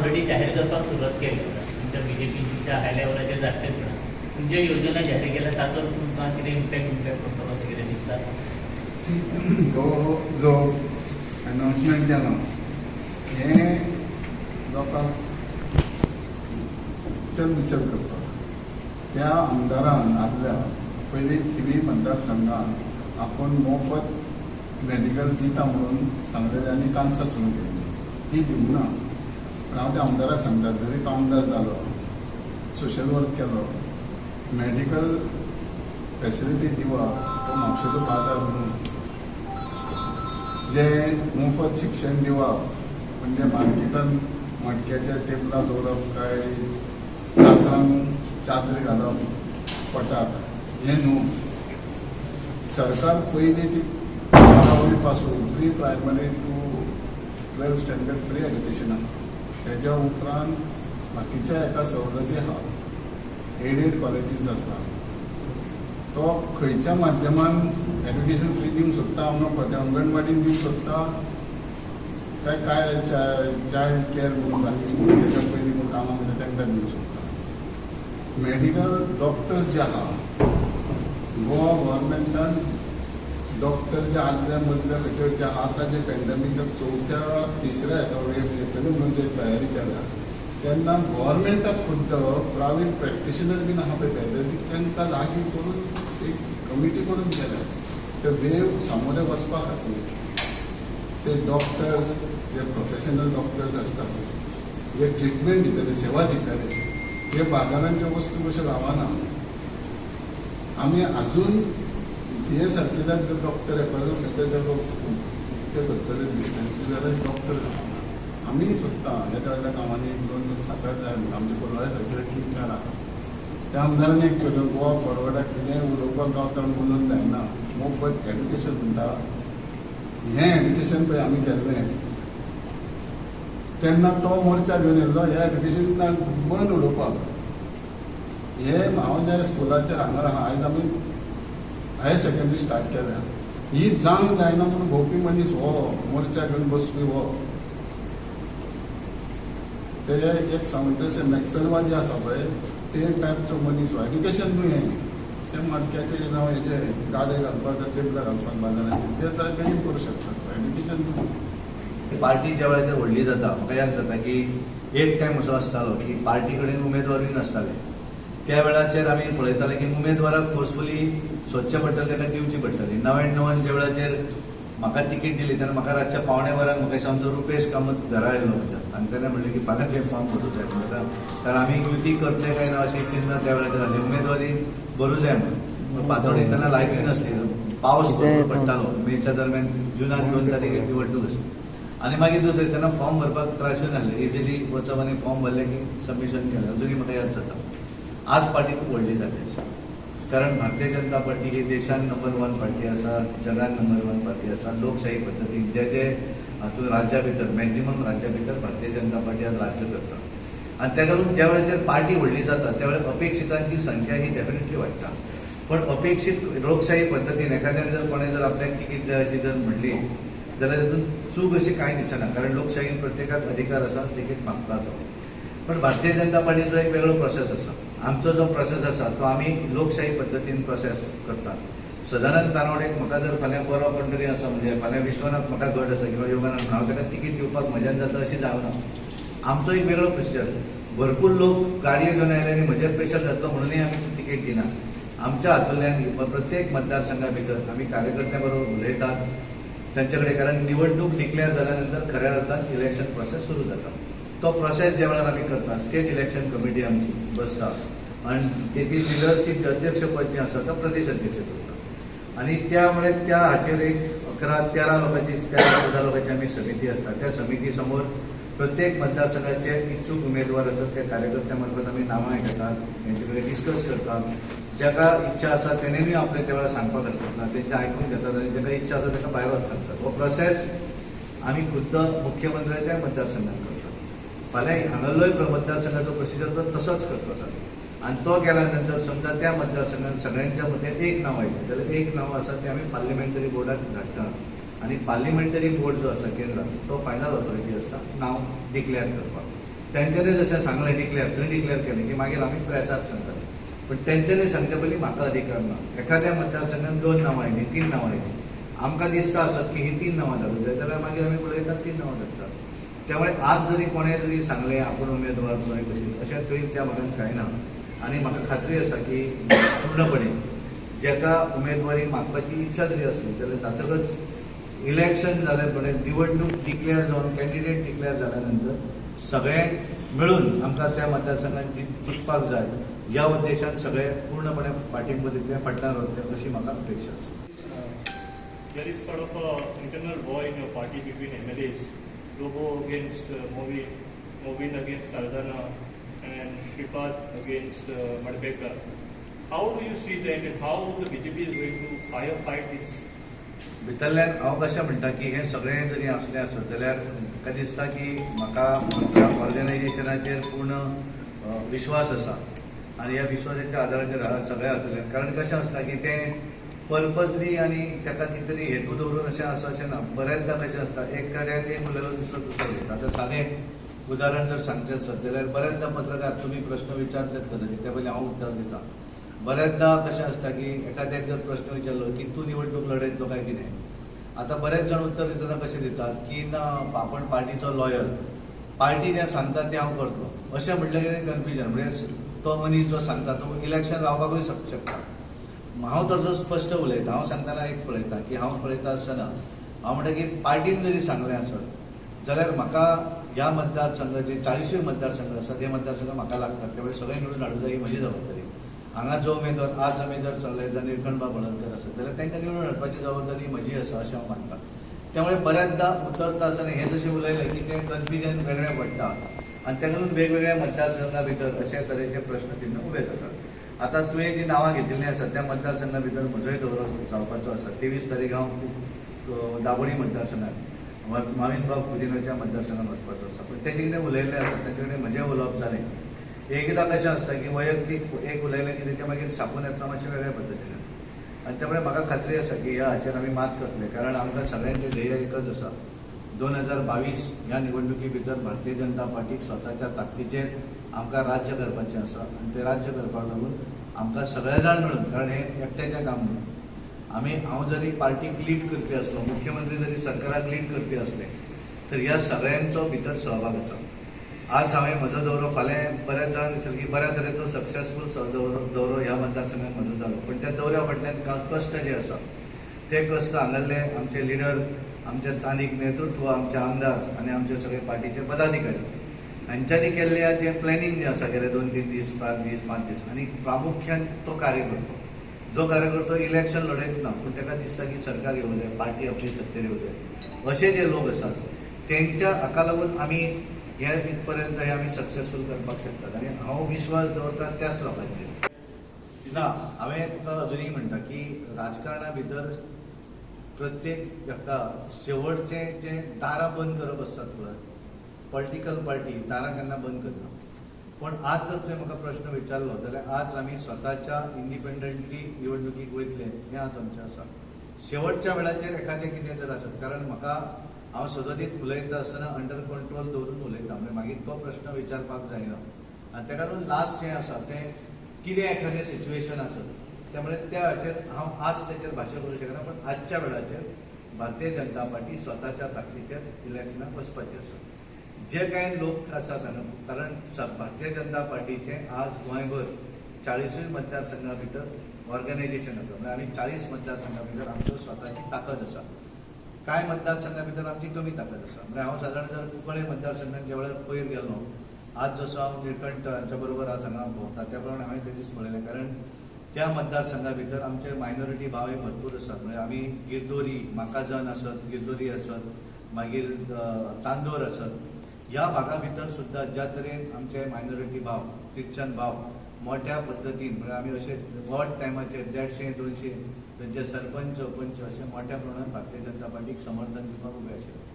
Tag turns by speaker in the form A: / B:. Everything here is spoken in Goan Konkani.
A: ऑलरेडी जाहीर करपाक सुरवात केली आसा. तुमच्या बीजेपीच्या हाय लेवलाचेर जातलेच म्हणा तुमच्यो योजना जाहीर केल्या ताचो तुमकां कितें इम्पॅक्ट पडटलो अशें कितें दिसता?
B: तो जो अनाउन्समेंट केला हें लोकांक चलबिचल करपाक त्या आमदारान आदल्या पयलीं थिवी मतदारसंघान आपूण मोफत मेडिकल दिता म्हणून सांगलेलें आनी कामसां सुरू केल्ली ती दिवंक ना. पूण हांव त्या आमदाराक सांगता, जरी तो आमदार जालो, सोशल वर्क केलो, मेडिकल फेसिलिटी दिवप तो म्हापशेचो बाजार न्हू. जे मोफत शिक्षण दिवप म्हणजे मार्केटान मटक्याच्या टेबलां दवरप काय जात्रांक चादरी घालप पटाक हें न्हू. सरकार पयलीं ती बारावी पासून pre primary to 12th standard free education आहा. तेज्या उपरांत बाकीच्या एका सवलती आहा, एडेड कॉलेजीस आसा. तो खंयच्या माध्यमान एड्युकेशन फ्री दिवंक सोदता हांव नको, ते अंगणवाडीन दिवंक सोदता काय काय चायल्ड केअर म्हणून बाकी स्कूल तेच्या पयलीं कोण कामां म्हणटा तांकां दिवंक सोदता. मेडिकल डॉक्टर्स जे आहा, गोवा गव्हर्मेंटान डॉक्टर जे आदल्या मदल्या खंयचे खंयचे आतां जे पेंडमिकाक चवथ्या तिसऱ्या हेका वेव येतले म्हणून जे तयारी केल्या तेन्ना गव्हर्मेंटाक खुद्द प्रायवेट प्रॅक्टिशनर बीन आहा पळय पॅन्डेमीक तांकां लागीं करून एक कमिटी करून केल्या ते वेव सामोरे वचपा खातीर. ते डॉक्टर्स जे प्रोफेशनल डॉक्टर्स आसता जे ट्रिटमेंट दितले, सेवा दितले, हे बाजारांच्यो वस्तू कश्यो गावना. आमी अजून हे सारकेल्यान जर डॉक्टर एकादो खंयचे लोक उक्ते करतले डिस्पेन्सरी जाल्यार डॉक्टर जावना. आमी सोदता ह्या वेळार कामांनी 1 2 3 7 8 जाय म्हणटा. आमच्या कोलवाळे सारकेले 3 4 आहा. त्या आमदारान एक चलो गोवा फॉरवर्डाक कितेंय उलोवपाक गावता म्हणून उलोवन जायना. मोफत एड्युकेशन म्हणटा, हें एड्युकेशन पळय आमी केल्लें तेन्ना तो मोर्चा घेवन येयल्लो हें एड्युकेशन बंद उडोवपाक. हे हांव ज्या स्कुलाचेर हांगा आहा, आयज आमी हायर सेकंडरी स्टार्ट केल्या, ही जावंक जायना म्हणून भोंवपी मनीस हो मोर्चा घेवन बसपी हो ते एक सांगता तशें नक्सलवादी आसा पळय ते टायपचो मनीस हो. एड्युकेशन न्हू हें, ते मटक्याचे जावं हेजे गाडे घालपाक टेबलां घालपाक बाजाराचेर ते बेगीन करूं शकतात, एड्युकेशन न्हू.
C: पार्टी ज्या वेळाचेर व्हडली जाता म्हाका याद जाता की एक टायम असो आसतालो की पार्टी कडेन उमेदवारूय नासताले. त्या वेळाचेर आमी पळयताले की उमेदवाराक फोर्सफुली सोदचें पडटलें, ताका दिवची पडटली. 99 ज्या वेळाचेर म्हाका तिकीट दिली तेन्ना म्हाका रातच्या 8:45 म्हाका आमचो रुपेश कामत घरा आयलो म्हज्या आनी तेणें म्हणलें की फाल्यां तुवें फॉर्म भरूं जाय म्हणटा, कारण आमी युती करतले काय ना अशी चिंता त्या वेळाचेर आसली, उमेदवारी भरूं जाय म्हणून. पातोळी तेन्ना लायटूय नासली, पावस भरपूर पडटालो मेच्या दरम्यान, जुनान 2 तारीख निवडणूक आसली. आनी मागीर दुसरें तेन्ना फॉर्म भरपाक त्रासूय नासले, इजिली वचप आनी फॉर्म भरले की सबमिशन केलें. अजुनूय म्हाका याद जाता. आज पार्टी खूब व्हडली जाली आसा, कारण भारतीय जनता पार्टी ही देशान नंबर 1 पार्टी आसा, जगान नंबर 1 पार्टी आसा. लोकशाही पद्दतीन जे जे हातूंत राज्या भितर मॅक्झिमम राज्या भितर भारतीय जनता पार्टी आज राज्य करता. आनी ताका लागून ज्या वेळाचेर पार्टी व्हडली जाता त्या वेळार अपेक्षितांची संख्या ही डेफिनेटली वाडटा. पण अपेक्षीत लोकशाही पद्दतीन एखाद्यान जर कोणें जर आपल्याक तिकीट जाय अशी जर म्हणली जाल्यार तातूंत चूक अशी कांय दिसना, कारण लोकशाहीन प्रत्येकाक अधिकार आसा तिकीट मागपाचो. पण भारतीय जनता पार्टीचो एक वेगळो प्रोसेस आसा. आमचो जो प्रोसेस आसा तो आमी लोकशाही पद्दतीन प्रोसेस करतात. सदानंद तानवडेक म्हाका जर फाल्यां बरो कोण तरी आसा, म्हणजे फाल्यां विश्वनाथ म्हाका गट आसा किंवा योगानंद, हांव ताका तिकीट दिवपाक म्हज्यान जाता अशी जावना. आमचो एक वेगळो प्रोसिजर. भरपूर लोक गाडयो घेवन आयले आनी म्हजेर प्रेशर जातलो म्हणूनय आमी तिकीट दिना. आमच्या हातूंतल्यान प्रत्येक मतदारसंघा भितर आमी कार्यकर्त्यां बरोबर उलयतात तांचे कडेन, कारण निवडणूक डिक्लेअर जाल्या नंतर खऱ्या अर्थान इलेक्शन प्रोसेस सुरू जाता. तो प्रोसेस ज्या वेळार आमी करता, स्टेट इलेक्शन कमिटी आमची बसता आनी तेची लिडरशीप अध्यक्षपद जें आसा तो प्रदेश अध्यक्ष करता. आनी त्यामुळे त्या हाचेर एक 11-13 लोकांची 13-14 लोकांची आमी समिती आसता. त्या समिती समोर प्रत्येक मतदारसंघाचे इच्छूक उमेदवार आसात त्या कार्यकर्त्यां मार्फत आमी नांवां घेतात, तेंचे कडेन डिस्कस करतात. जाका इच्छा आसा तेणेनूय आपले त्या वेळार सांगपाक हरकत ना, तेंचे आयकून घेतात आनी जाका इच्छा आसा ताका भायर वच सांगतात. हो प्रोसेस आमी खुद्द मुख्यमंत्र्याच्याय मतदारसंघात करतात. फाल्यां हांगासरलोय मतदारसंघाचो प्रोसिजर तो तसोच करता आनी तो केल्या नंतर समजा त्या मतदारसंघात सगळ्यांच्या मतें एक नांव आयलें जाल्यार एक नांव आसा तें आमी पार्लिमेंटरी बोर्डाक धाडटात आनी पार्लिमेंटरी बोर्ड जो आसा केंद्रात तो फायनल ऑथॉरिटी आसता नांव डिक्लेअर करपाक. तेंच्यांनी जशें सांगलें डिक्लेअर थंय डिक्लेअर केलें की मागीर आमी प्रेसाक सांगतले. पण तेंच्यांनी सांगचे पयलीं म्हाका अधिकार ना. एखाद्या मतदारसंघात 2 नांवां आयलीं, 3 नांवां आयलीं, आमकां दिसता आसत की ही 3 नांवां धाडूंक जाय जाल्यार मागीर आमी उलयतात 3 नांवां धाडटात. त्यामुळे आज जरी कोणें जरी सांगलें आपूण उमेदवार चोय कशी अशें थंय त्या भागान कांय ना. आनी म्हाका खात्री आसा की पूर्णपणे जेका उमेदवारी मागपाची इच्छा जरी आसली जाल्यार जातकच इलेक्शन जाले पळय निवडणूक डिक्लेअर जावन कॅन्डिडेट डिक्लेअर जाल्या नंतर सगळे मेळून आमकां त्या मतदारसंघात जिखपाक जाय ह्या उद्देशान सगळे पूर्णपणे पाठिंबो दितले, फाटल्यान रावतले अशी म्हाका अपेक्षा आसा.
D: There is sort of a internal war in your party between MLAs, Lobo against Movin, Movin against Saldana, and Shripad against Madpekar. How do you see that and how the BJP is going to firefight this?
C: भितरल्यान हांव कशें म्हणटा की हें सगळें जरी आसलें आसत जाल्यार म्हाका दिसता की म्हाका म्हज्या ऑर्गनायजेशनाचेर पूर्ण विश्वास आसा आनी ह्या विश्वासाच्या आदाराचेर हांव सगळें जातलें. कारण कशें आसता की तें पर्पजली आनी ताका कितें तरी हेतू दवरून अशें आसा अशें ना. बऱ्याचदा कशें आसता एक कडेन एक उलयलो दुसरो दुसरो उलयता. आतां सादें उदाहरण जर सांगचें आसत जाल्यार बऱ्याचदा पत्रकार तुमी प्रश्न विचारतात कदाचित त्या पयलीं हांव उत्तर दिता. बऱ्याचदा कशें आसता की एखाद्याक जर प्रश्न विचारलो की तूं निवडणूक लढयतलो काय कितें, आतां बरेच जाण उत्तर दितना कशें दितात की ना आपण पार्टीचो लॉयल, पार्टी जें सांगता तें हांव करतलो अशें म्हटलें कितें कन्फ्युजन. म्हणजे तो मनीस जो सांगता तो इलेक्शन रावपाकूय शकता. हांव तर जो स्पश्ट उलयता, हांव सांगतना एक पळयता की हांव पळयता आसतना हांव म्हणटा की पार्टीन जरी सांगलें आसत जाल्यार म्हाका ह्या मतदारसंघाचे 40 मतदारसंघ आसा ते मतदारसंघ म्हाका लागतात, त्यामुळे सगळे निवडून हाडूंक जाय ही म्हजी जबाबदारी. हांगा जो उमेदवार आज आमी जर चलले जर निळकंठबाब हळदणकर आसत जाल्यार तांकां निवडून हाडपाची जबाबदारी म्हजी आसा अशें हांव मानता. त्यामुळे बऱ्याचदा उतरता आसतना हें जशें उलयलें की तें कन्फ्युजन वेगळें पडटा आनी ताका लागून वेगवेगळ्या मतदारसंघा भितर अशे तरेचे प्रश्न चिन्ह उबे जातात. आतां तुवें जी नांवां घेतिल्लीं आसा त्या मतदारसंघा भितर म्हजोय दौरो जावपाचो आसा. 23 तारीख हांव दाबोळी मतदारसंघात माविनबाब कुदिनोच्या मतदारसंघात वचपाचो आसा. पूण तेजे कितें उलयल्लें आसा ताचे कडेन म्हजें उलोवप जालें. एकदां कशें आसता की वैयक्तीक एक उलयलें की तेच्या मागीर छापून येतना मातशें वेगळ्या पद्दतीन, आनी त्यामुळे म्हाका खात्री आसा की ह्या हाचेर आमी मात करतले. कारण आमकां सगळ्यांचें ध्येय एकच आसा, 2022 ह्या निवडणुकी भितर भारतीय जनता पार्टीक स्वताच्या ताकदीचेर आमकां राज्य करपाचें आसा आनी तें राज्य करपाक लागून आमकां सगळे जाण मेळून, कारण हें एकट्याचें काम न्हू, आमी हांव जरी पार्टीक लीड करपी आसलो, मुख्यमंत्री जरी सरकाराक लीड करपी आसले तर ह्या सगळ्यांचो भितर सहभाग आसा. आज हांवें म्हजो दौरो फाल्यां बऱ्याच जाणांक दिसलें की बऱ्या तरेचो सक्सेसफूल दौरो ह्या मतदारसंघात म्हजो जालो, पण त्या दौऱ्या फाटल्यान कश्ट जे आसा ते कश्ट हांगासरले आमचे लिडर, आमचे स्थानीक नेतृत्व, आमचे आमदार आनी आमचे सगळे पार्टीचे पदाधिकारी हांच्यांनी केल्ले जे प्लॅनिंग जें आसा गेले 2-3 दीस, 4 दीस, 5 दीस, आनी प्रामुख्यान तो कार्यकर्तो जो कार्यकर्तो इलेक्शन लढयत ना पूण ताका दिसता की सरकार येवं जाय, पार्टी आपली सत्तेर येवं जाय, अशे जे लोक आसात तेंच्या हाका लागून आमी हे इतपर्यंत हे आमी सक्सेसफूल करपाक शकतात आनी हांव विश्वास दवरता त्याच लोकांचेर. ना हांवें तुका अजुनूय म्हणटा की राजकारणा भितर प्रत्येक हाका शेवटचें जें दारां बंद करप आसतात पळय, पॉलिटिकल पार्टी दारां केन्ना बंद करना. पूण आज जर तुवें म्हाका प्रश्न विचारलो जाल्यार आज आमी स्वताच्या इंडिपेंडंटली निवडणुकीक वयतले हें आज आमचें आसा. शेवटच्या वेळाचेर एखादें कितें जर आसत, कारण म्हाका हांव सदोदीत उलयता आसतना अंडर कंट्रोल दवरून उलयता, म्हणजे मागीर तो प्रश्न विचारपाक जायना आनी ताका लागून लास्ट जें आसा तें कितें एखादें सिच्युएशन आसत त्यामुळे त्या हाचेर हांव आज तेचेर भाशा करूं शकना. पण आजच्या वेळाचेर भारतीय जनता पार्टी स्वताच्या ताकदीचेर इलेक्शनाक वचपाची आसा. जे कांय लोक आसात हांगा, कारण भारतीय जनता पार्टीचें आज गोंयभर 40 मतदारसंघा भितर ऑर्गनायजेशन आसा, म्हणजे आमी 40 मतदारसंघा भितर आमच्यो स्वताची ताकद आसा. कांय मतदारसंघा भितर आमची कमी ताकद आसा. म्हणजे हांव सादारण जर कुंकळे मतदारसंघात ज्या वेळार पयर गेलो, आज जसो हांव निळकंठ हांच्या बरोबर आज हांगा भोंवता त्या प्रमाणे हांवें ते दीस पळयलें, कारण त्या मतदारसंघा भितर आमचे मायनॉरिटी भावय भरपूर आसात. म्हणजे आमी गिरदोरी, माकाजन आसत, गिरदोरी आसत, मागीर चांदोर आसत, ह्या भागा भितर सुद्दां ज्या तरेन आमचे मायनॉरिटी भाव, क्रिश्चन भाव मोठ्या पद्दतीन, म्हणजे आमी अशे व्हड टायमाचेर 150-200 तांचे सरपंच पंच अशे मोठ्या प्रमाणात भारतीय जनता पार्टीक समर्थन दिवपाक उबे आशिल्ले.